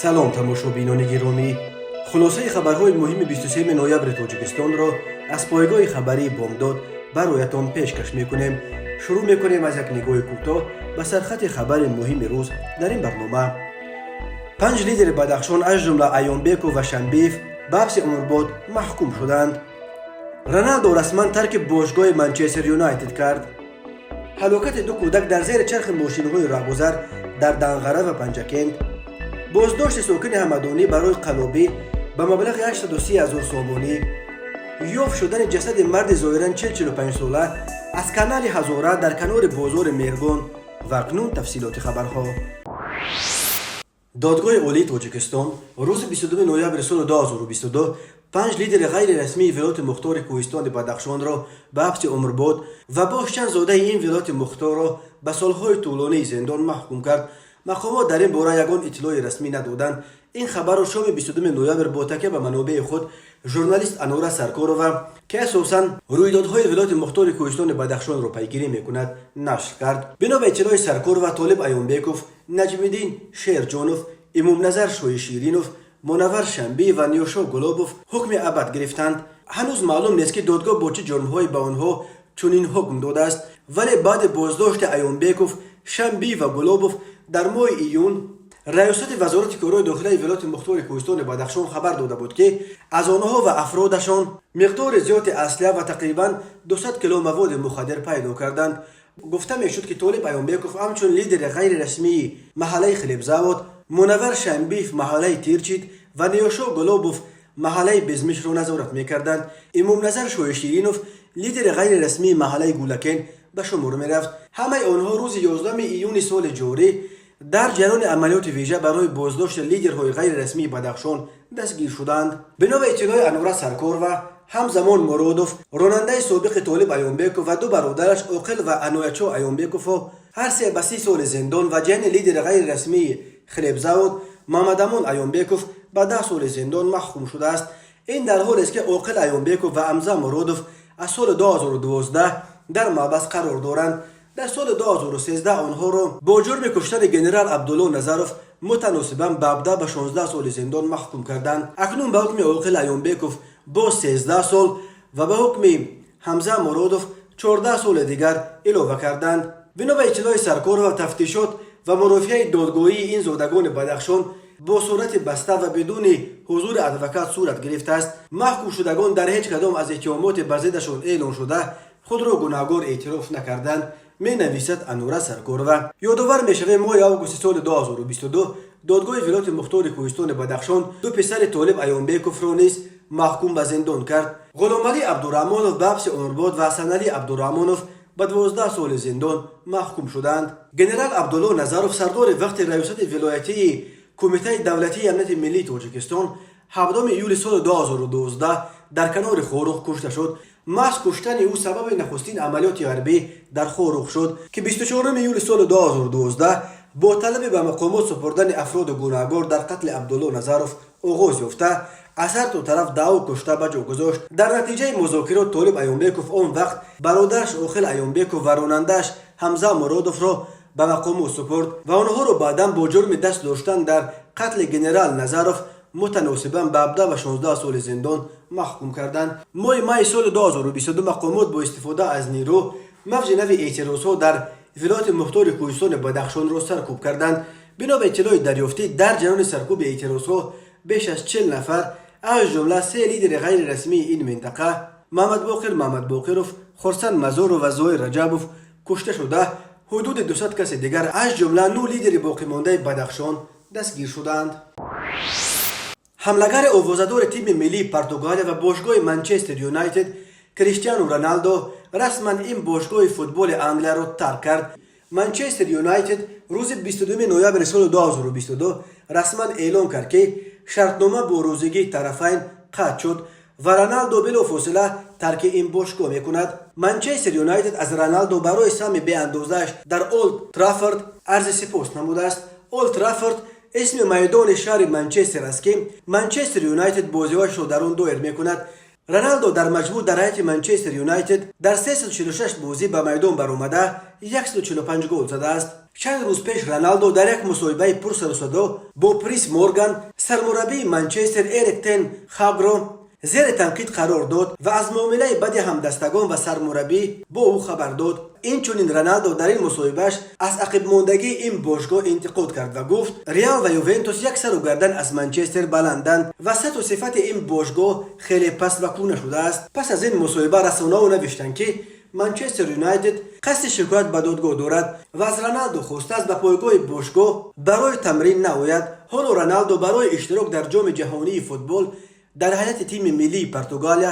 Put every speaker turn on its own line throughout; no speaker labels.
Салом, тамошобинони гиромӣ! Хулосаи хабарҳои муҳими 23 ноябри Тоҷикистонро аз пойгоҳи хабарии «Бомдод» бароятон пешкаш мекунем. Шурӯъ мекунем аз як нигоҳи кӯтоҳ ба сархати хабари муҳими рӯз дар ин барнома. Панҷ лидери Бадахшон, аз ҷумла Аёнбеков ва Шамбиев, ба ҳабси умрбод маҳкум шуданд. Роналдо расман тарки бошгоҳи «Манчестер Юнайтед» кард. Ҳалокати ду кӯдак дар зери чархи мошинҳои роҳгузар дар Данғара ва Панҷакент. Боздошти сокини Ҳамадонӣ барои қаллобӣ ба маблағи 830 ҳазор сомонӣ. Ёфт шудани ҷасади марди зоҳиран 40-45 сола аз канали Ҳазора дар канори бозори Меҳргон. Ва акнун тафсилоти хабарҳо. Додгоҳи Олии Тоҷикистон рӯзи 22 ноябри соли 2022 панҷ лидери ғайрирасмии вилояти мухтори Кӯҳистони Бадахшонро ба ҳабси умрбод ва боз чанд зодаи ин вилояти мухторро ба солҳои тӯлонии зиндон маҳкум кард. Мақомот дар ин бора ягон иттилои расмӣ надоданд. Ин хабарро шоми 22 ноябр бо такя ба манобеи худ журналист Анора Саркорова, ки асосан рӯйдодҳои вилояти мухтори Кӯҳистони Бадахшонро пайгирӣ мекунад, нашр кард. Бино ба иттилои Саркорова, Толиб Аёнбеков, Наҷмиддин Шерҷонов, Имомназар Шоиширинов, Мунаввар Шамбиев ва Ниёшо Гулобов ҳукми абад гирифтанд. Ҳанӯз маълум нест, ки додгоҳ бо чӣ ҷурмҳое ба онҳо чунин ҳукм додааст, вале баъди боздошти Аёнбеков, Шамбиев ва Гулобов дар моҳи июн раёсати Вазорати корҳои дохилаи вилояти мухтори Кӯҳистони Бадахшон хабар дода буд, ки аз онҳо ва афродашон миқдори зиёди аслиҳа ва тақрибан 200 кило маводи мухаддир пайдо карданд. Гуфта мешуд, ки Толиб Аёнбеков ҳамчун лидери ғайрирасмии маҳаллаи Хлебзавод, Мунаввар Шамбиев маҳаллаи Тирчид ва Ниёшо Гулобов маҳаллаи Безмишро назорат мекарданд. Имомназар Шоиширинов лидери ғайрирасмии маҳаллаи Гулакен ба шумор мерафт. Ҳамаи онҳо рӯзи 11 июни соли ҷорӣ дар ҷараёни амалиёти вижа барои боздошти лидерҳои ғайрирасмии Бадахшон дастгир шуданд. Бино ба иттилои Анора Саркорова, ҳамзамон Муродов, ронандаи собиқи Толиб Аёнбеков, ва ду бародараш Оқил ва Аноячо Аёнбековҳо ҳар се ба 30 соли зиндон ва ҷияни лидери ғайрирасмии Хлебзавод Мамадамон Аёнбеков ба 10 соли зиндон маҳкум шудааст. Ин дар ҳолест, ки Оқил Аёнбеков ва Амза Муродов аз соли 2012 дар маҳбас қарор доранд. Дар соли 2013 онҳоро бо ҷурми куштани генерал Абдулло Назаров мутаносибан ба 17 ба 16 соли зиндон маҳкум карданд. Акнун ба ҳукми Оқил Аёнбеков боз 13 сол ва ба ҳукми Ҳамза Муродов 14 соли дигар илова карданд. Бино ба иттилои Саркорова, тафтишот ва мурофиаи додгоҳии ин зодагони Бадахшон бо сурати баста ва бидуни ҳузури адвокат сурат гирифтааст. Маҳкумшудагон дар ҳеҷ кадом аз иттиҳомоти бар зиддашон эълон шуда худро гунаҳгор эътироф накарданд, менависад Анура Саркорова. Ёдовар мешавем, моҳи августи соли 2022 додгоҳи вилояти мухтори Кӯҳистони Бадахшон ду писари Толиб Аёнбековро низ маҳкум ба зиндон кард. Ғуломалӣ Абдураҳмонов ба ҳабси умрбод ва Ҳасаналӣ Абдураҳмонов ба 12 соли зиндон маҳкум шуданд. Генерал Абдулло Назаров, сардори вақти раёсати вилоятии Кумитаи давлатии амнияти миллии Тоҷикистон, 7 июли соли 2012 дар канори Хоруғ кушта шуд. Маҳз куштани ӯ сабаби нахустин амалиёти ҳарбӣ дар Хоруғ шуд, ки 24 июли соли 2012 бо талаби ба мақомот супурдани афроди гунаҳгор дар қатли Абдулло Назаров оғоз ёфта, аз ҳар ду тараф даъву кушта ба ҷо гузошт. Дар натиҷаи музокирот Толиб Аёнбеков он вақт бародараш Оқил Аёнбеков ва ронандааш Ҳамза Муродовро ба мақомот супурд ва онҳоро баъдан бо ҷурми даст доштан дар қатли генерал Назаров мутаносибан ба 17 ва 16 соли зиндон маҳкум карданд. Моҳи майи соли 2022 мақомот бо истифода аз нерӯ мавҷи нави эътирозҳо дар вилояти мухтори Кӯҳистони Бадахшонро саркӯб карданд. Бино ба иттилои дарёфтӣ, дар ҷараёни саркӯби эътирозҳо беш аз 40 нафар, аз ҷумла се лидери ғайрирасмии ин минтақа, Маҳмадбоқир Маҳмадбоқиров, Хурсанд Мазоров ва Зоир Раҷабов, кушта шуда, ҳудуди 200 каси дигар, аз ҷумла нӯ лидери боқимондаи Бадахшон, дастгир шуданд. Ҳамлагари овозадори тими миллии Португалия ва бошгоҳи «Манчестер Юнайтед» Криштиану Роналдо расман ин бошгоҳи футболи Англияро тарк кард. «Манчестер Юнайтед» рӯзи 22 ноябри соли 2022 расман эълон кард, ки шартнома бо розигии тарафайн қатъ шуд ва Роналдо билофосила тарки ин бошгоҳ мекунад. «Манчестер Юнайтед» аз Роналдо барои саҳми беандозааш дар Олд Траффорд арзи сипос намудааст. Олд Траффорд исми майдони шаҳри Манчестер аст, ки «Манчестер Юнайтед» бозиҳояшро дар он доир мекунад. Роналдо дар маҷмӯъ дар ҳайати Манчестер Юнайтед дар 346 бозӣ ба майдон баромада, 145 гол задааст. Чанд рӯз пеш Роналдо дар як мусоҳибаи пурсарусадо бо Пирс Морган сармураббии Манчестер Эрик тен Хагро зери танқид қарор дод ва аз муомилаи бади ҳамдастагон ва сармураббӣ бо ӯ хабар дод. Инчунин Роналдо дар ин мусоҳибааш аз ақибмондагии ин бошгоҳ интиқод кард ва гуфт, Реал ва Ювентус як сару гардан аз Манчестер баланданд ва сатҳу сифати ин бошгоҳ хеле паст ва кӯна шудааст. Пас аз ин мусоҳиба расонаҳо навиштанд, ки Манчестер Юнайтед қасди шикоят ба додгоҳ дорад ва аз Роналдо хостааст, ба пойгоҳи бошгоҳ барои тамрин наояд. Ҳоло Роналдо барои иштирок дар Ҷоми ҷаҳонии футбол дар ҳайати тими миллии Португалия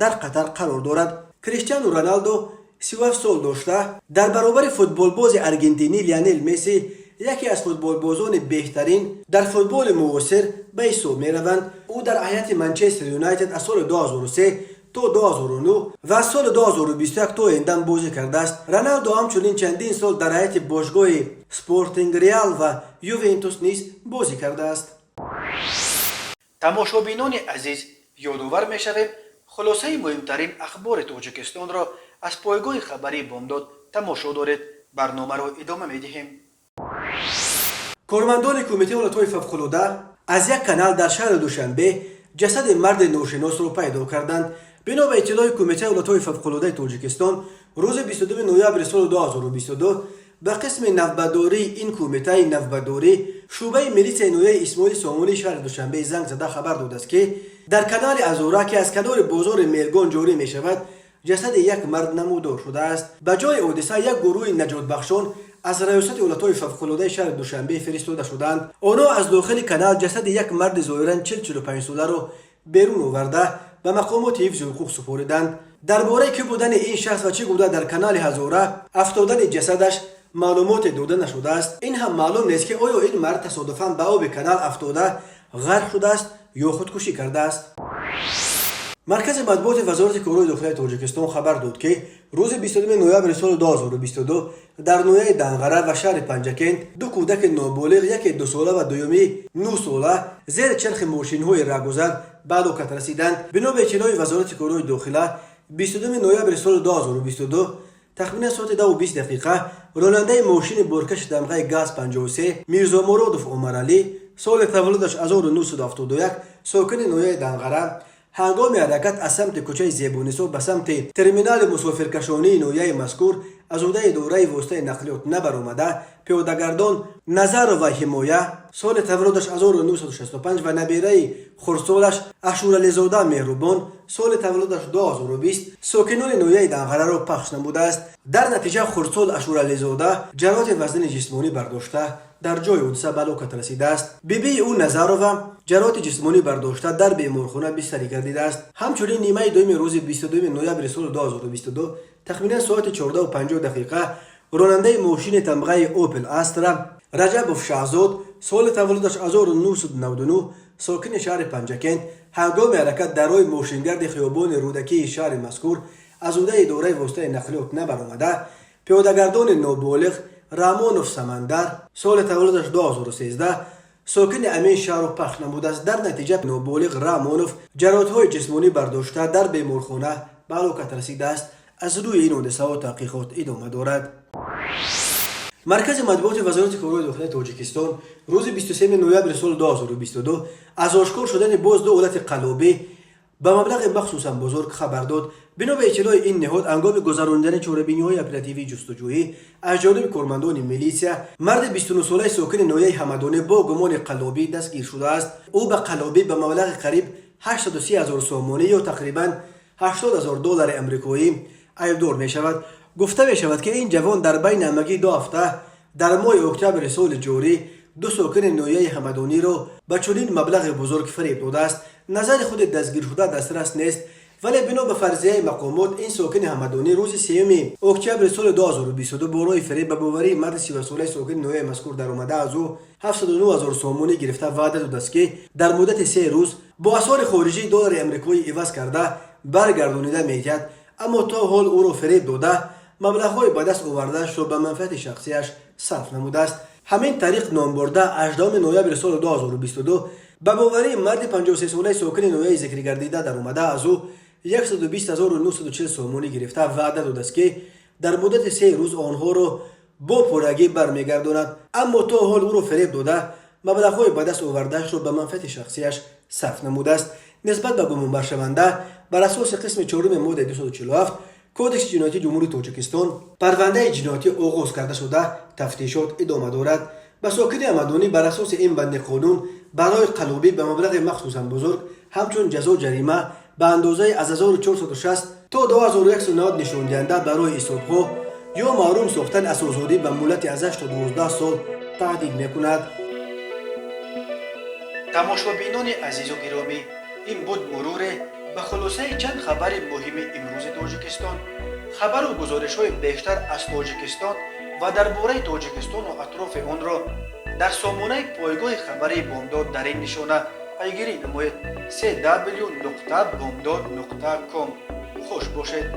дар Қатар қарор дорад. Криштиану Роналдо 37 сол дошта, дар баробари футболбози аргентинӣ Лионел Месси яке аз футболбозони беҳтарин дар футболи муосир ба ҳисоб мераванд. Ӯ дар ҳайати Манчестер Юнайтед аз соли 2003 то 2009 ва аз соли 2021 то ин дам бозӣ кардааст. Роналдо ҳамчунин чандин сол дар ҳайати бошгоҳи Спортинг, Реал ва Ювентус низ бозӣ кардааст. Тамошобинони азиз, ёдовар мешавем, хулосаи муҳимтарин ахбори Тоҷикистонро аз пойгоҳи хабарии Бомдод тамошо доред. Барномаро идома медиҳем. Кормандони Кумитаи ҳолатҳои фавқулода аз як канал дар шаҳри Душанбе ҷасади марди ношиносро пайдо карданд. Бино ба иттилои Кумитаи ҳолатҳои фавқулодаи Тоҷикистон, рӯзи 22 ноябри соли 2022 ба қисми навбатдории ин кумитаи навбатдорӣ шӯъбаи милитсияи ноҳияи Исмоили Сомонии шаҳри Душанбе занг зада хабар додааст, ки дар канали Азора, ки аз канори бозори Мергон ҷорӣ мешавад, ҷасади як мард намудор шудааст. Ба ҷои ҳодиса як гурӯҳи наҷотбахшон аз Раёсати ҳолатҳои фавқулодаи шаҳри Душанбе фиристода шуданд. Онҳо аз дохили канал ҷасади як марди зоҳиран 40-45 соларо берун оварда, ба мақомоти ҳифзи ҳуқуқ супориданд. Дар бораи кӣ будани ин шахс ва чӣ гуна дар канали Ҳазора афтодани ҷасадаш маълумоте дода нашудааст. Ин ҳам маълум нест, ки оё ин мард тасодуфан ба оби канал афтода ғарқ шудааст ё худкушӣ кардааст. Маркази матбуоти Вазорати корҳои дохилаи Тоҷикистон хабар дод, ки рӯзи 22 ноябри соли 2022 дар ноҳияи Данғара ва шаҳри Панҷакент ду кӯдаки ноболиғ, яке 2 сола ва дуюмӣ 9 сола, зери чархи мошинҳои раҳгузар ба ҳалокат расиданд. Бино ба иттилои Вазорати корҳои дохила, 22 ноябри соли 2022 тахминан соати 10:20 ронандаи мошини боркаши тамғаи ГАЗ 53 Мирзомуродов Умаралӣ, соли таваллудаш 1971, сокини ноҳияи Данғара, ҳангоми ҳаракат аз самти кӯчаи Зебунисо ба самти терминали мусофиркашонии ноҳияи мазкур аз ҳудаи идораи воситаи нақлиёт набаромада, пиёдагардон Назарова Ҳимоя, соли таваллудаш 1965, ва набираи хурдсолаш Ашурализода Меҳрубон, соли таваллудаш 2020, сокинони ноҳияи Данғараро пахш намудааст. Дар натиҷа хурдсол Ашурализода ҷароҳати вазнини ҷисмонӣ бардошта, дар ҷои ҳодиса ба ҳалокат расидааст. Бибии ӯ Назарова ҷароҳати ҷисмонӣ бардошта, дар беморхона бистарӣ гардидааст. Ҳамчунин нимаи дуюми рӯзи 22 ноябри соли 2022 тахминан соати 14:50 ронандаи мошини тамғаи Опел Астра Раҷабов Шаҳзод, соли таваллудаш 1999, сокини шаҳри Панҷакент, ҳангоми ҳаракат дар роҳи мошингарди хиёбони Рӯдакии шаҳри мазкур аз ҳудаи идораи воситаи нақлиёт набаромада, пиёдагардони ноболиғ Раҳмонов Самандар, соли таваллудаш 2013, сокини ҳамин шаҳрро пахш намудааст. Дар натиҷа ноболиғ Раҳмонов ҷароҳатҳои ҷисмонӣ бардошта, дар беморхона ба ҳалокат расидааст. Аз рӯи ин ҳодисаҳо таҳқиқот идома дорад. Маркази матбуоти Вазорати корҳои дохилаи Тоҷикистон рӯзи 23 ноябри соли 2022 аз ошкор шудани боз ду ҳолати қаллобӣ ба маблағи махсусан бузург хабар дод. Бино ба иттилои ин ниҳод, ҳангоми гузаронидани чорабиниҳои оперативии ҷустуҷӯӣ аз ҷониби кормандони милитсия марди 29-солаи сокини ноҳияи Ҳамадонӣ бо гумони қаллобӣ дастгир шудааст. Ӯ ба қаллобӣ ба маблағи қариб 830 ҳазор сомонӣ ё тақрибан 80 ҳазор доллари амрикоӣ айбдор мешавад. Гуфта мешавад, ки ин ҷавон дар байни ҳамагӣ 2 ҳафта дар моҳи октябри соли ҷорӣ ду сокини ноҳияи Ҳамадониро ба чунин маблағи бузург фиреб додааст. Назари худи дастгиршуда дастрас нест, вале бино ба фарзияи мақомот, ин сокини Ҳамадонӣ рӯзи 3 октябри соли 2022 бо роҳи фиреб ба боварии марди 30-солаи сокини ноҳияи мазкур даромада, аз ӯ 709 ҳазор сомонӣ гирифта, ваъда додааст, ки дар муддати 3 рӯз бо асъори хориҷии доллари амрикоӣ иваз карда баргардонида медиҳад, аммо то ҳол ӯро фиреб дода, маблағҳои ба даст овардаашро ба манфиати шахсиаш сарф намудааст. Ҳамин тариқ, номбурда 18 ноябри соли 2022 ба боварии марди 53-солаи сокини ноҳияи зикргардида даромада, аз ӯ 120 940 сомонӣ гирифта, ваъда додааст, ки дар муддати 3 рӯз онҳоро бо пуррагӣ бармегардонад, аммо то ҳол ӯро фиреб дода, маблағҳои ба даст овардаашро ба манфиати шахсияш сарф намудааст. Нисбат ба гумонбаршаванда бар асоси қисми чоруми моддаи 247 Кодекси ҷиноятии Ҷумҳурии Тоҷикистон парвандаи ҷиноятӣ оғоз карда шуда, тафтишот идома дорад. Ба сокини Ҳамадонӣ бар асоси ин банди қонун барои қаллобӣ ба маблағи махсусан бузург ҳамчун ҷазо ҷарима ба андозаи аз 1460 то 2190 нишондиҳанда барои ҳисобҳо ё маҳрум сохтан аз озодӣ ба муҳлати аз 8 то 12 сол таҳдид мекунад. Тамошобинони азизу гиромӣ, ин буд муруре ба хулосаи чанд хабари муҳими имрӯзи Тоҷикистон. Хабару гузоришҳои бештар аз Тоҷикистон ва дар бораи Тоҷикистону атрофи онро дар сомонаи пойгоҳи хабарии Бомдод дар ин нишона пайгирӣ намоед: cw.bomdod.com. Хуш бошед.